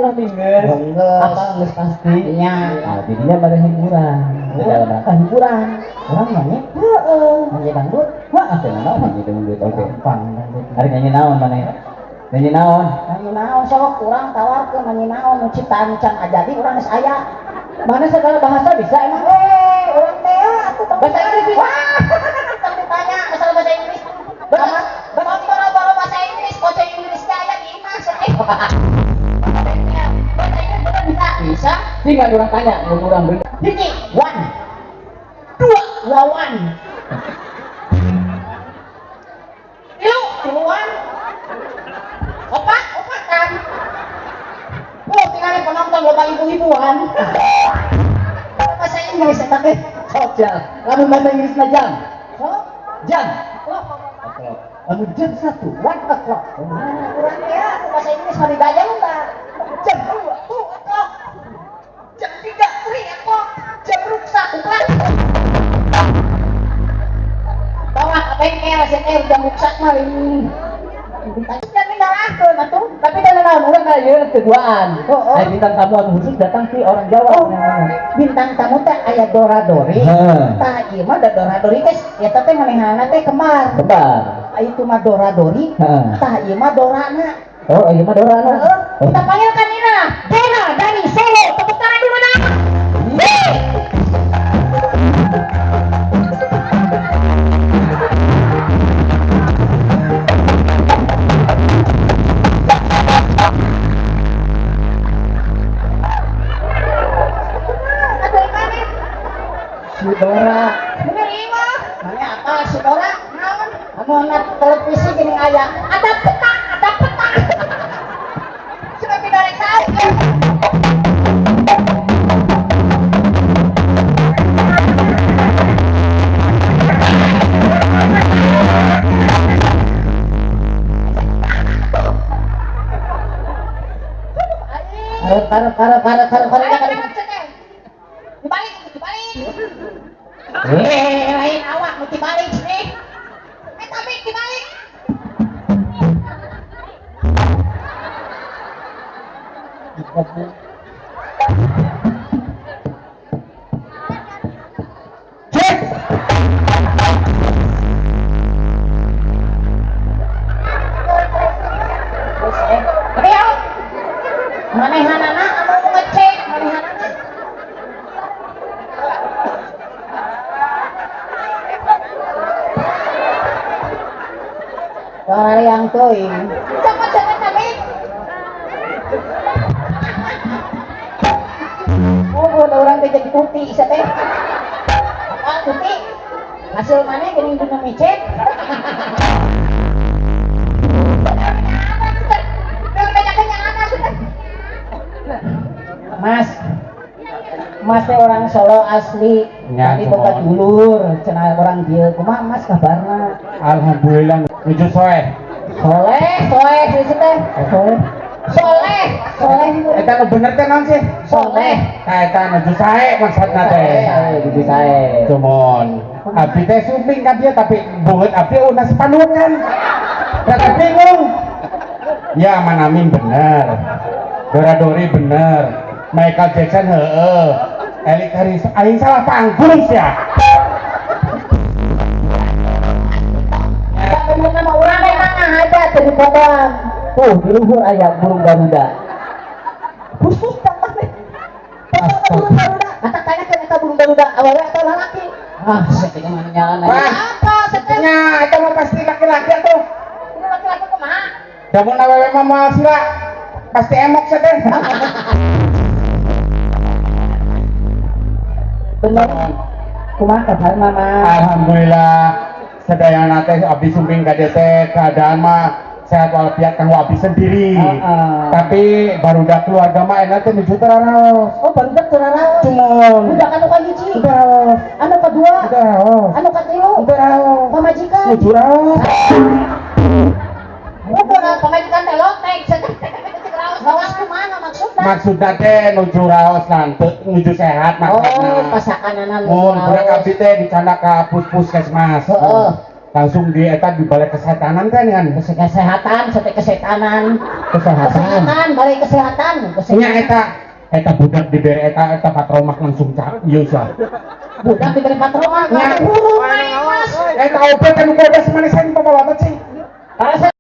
Silaturahmi geus. Geus. Apa geus pasti? Nya. Nah, jadinya pada hiburan. Dalam rangka hiburan. Urang nyanyi, Heeh. nyanyi dangdut. Wah, atuh naon nyanyi dangdut oke. Gampang dangdut. Ari nyanyi naon maneh? Nyanyi naon? Nyanyi naon sok urang tawarkeun nyanyi naon nu ciptaan can ajadi urang geus aya. Mana segala bahasa bisa emang? Urang teh atuh Bahasa Inggris bisa. Wah, tong ditanya masalah bahasa Inggris. Bahasa Bahasa bahasa Inggris, kocok Inggris teh aya di imah sok. Bahasa Inggris bener bisa. Bisa. Tinggal urang tanya, mun urang bener. Hiji, one. Dua, lawan. Tilu, tiluan. Opat, opatan. Oh, tinggal penonton loba ibu-ibuan. Bahasa Inggris eta teh. Sok jal. Lamun bahasa Inggris mah jam. Sok, Jam. o'clock. Lamun jam 1, 1 o'clock. Urang teh atuh bahasa Inggris mah digayeng tah. Jam 2, 2 o'clock. Jam 3, 3 o'clock. Jam ruksak, o'clock. Bawa ke bengkel, sia teh jam ruksak mah ini. Dan ngalahkeun atuh. Tapi kan naon urang ka ieu keduaan. Oh, oh. Aya bintang tamu anu khusus datang ti orang Jawa. Oh, bintang tamu teh aya Dora Dori. Heeh. Tah ieu mah da Dora Dori teh eta teh manehana teh kembar. Kembar. Itu mah Dora Dori. Heeh. Tah ieu mah Dorana. Oh, ieu mah Dorana. Heeh. Oh. Kita panggilkan Ina. Dora dari Solo. Tepuk tangan dulu dong. Yeay. Aduh, mana? Si Dora. Bener ieu mah. Mana apa si Dora? Naon? Anu na televisi geuning aya. Ada peta, ada peta. Sudah tidak saut. Karep karep karep karep karep karep karep. Dibalik, dibalik. Lain awak nu dibalik nih. Tapi dibalik. Cek. Terus Rio. Manehanana anu ngecek manehanana. Yang teuing. Cokot jangan tapi. Oh, ada orang teh jadi putih isa teh. Apa putih? Hasil mana geuning dina micet? Mas, Mas teh orang Solo asli, Ya, tapi boga dulur, cenah orang dieu. Kumaha Mas kabarna? Alhamdulillah nuju soeh. Soleh, soleh sih teh. Soleh. Soleh, soleh. Eta nu bener teh naon sih? Soleh. Tah eta nuju sae maksudna teh. Nuju sae. Cumon. Abdi teh sumping ka dieu tapi beungeut abdi unas panukan. Rada bingung. Ya Manamin bener. Dora Dori bener. Michael Jackson heeh. Elik Haris aing salah panggung sia. Tak bener nama urang teh mah ada teh di fotoan. Tuh, di luhur aya burung Garuda. Khusus tambah teh. Foto burung Garuda. Kata tanya ke eta burung Garuda awewe atau lalaki? Ah, sakieu mah nyalan. Wah. Apa seteh? Nya eta mah pasti laki-laki atuh. Ini laki-laki kumaha? Da mun awewe mah moal sila pasti emok sia teh. Bener. Kumaha kabarna, Mas? Alhamdulillah sadayana teh abdi sumping ka dieu teh keadaan mah sehat walafiat kanggo abdi sendiri. Heeh. Tapi barudak keluarga mah enak teh nuju teu raraos. Oh, barudak teu raraos. Cumon. Budak anu kahiji. Teu raraos. Anu kadua. Teu raraos. Anu katilu. Teu raos. Pamajikan. Nuju raos. Oh, budak pamajikan teh lotek. Raos kumaha maksudna? Maksudna teh nuju raos nanti nuju sehat maksudna. Oh, pasakanana nuju Mun budak raos. abdi teh dicandak ka puskesmas. Heeh. Langsung di eta di balai kesehatan kan kan. Kesehatan, sampai kesehatan. Kesehatan. Kesehatan, balai kesehatan. Nya eta eta budak dibere eta eta patromak langsung cak ieu sah. Budak diberi patromak, Nya. hurung naik mas. Eta obat anu bodas manisan bapak-bapak sih. Para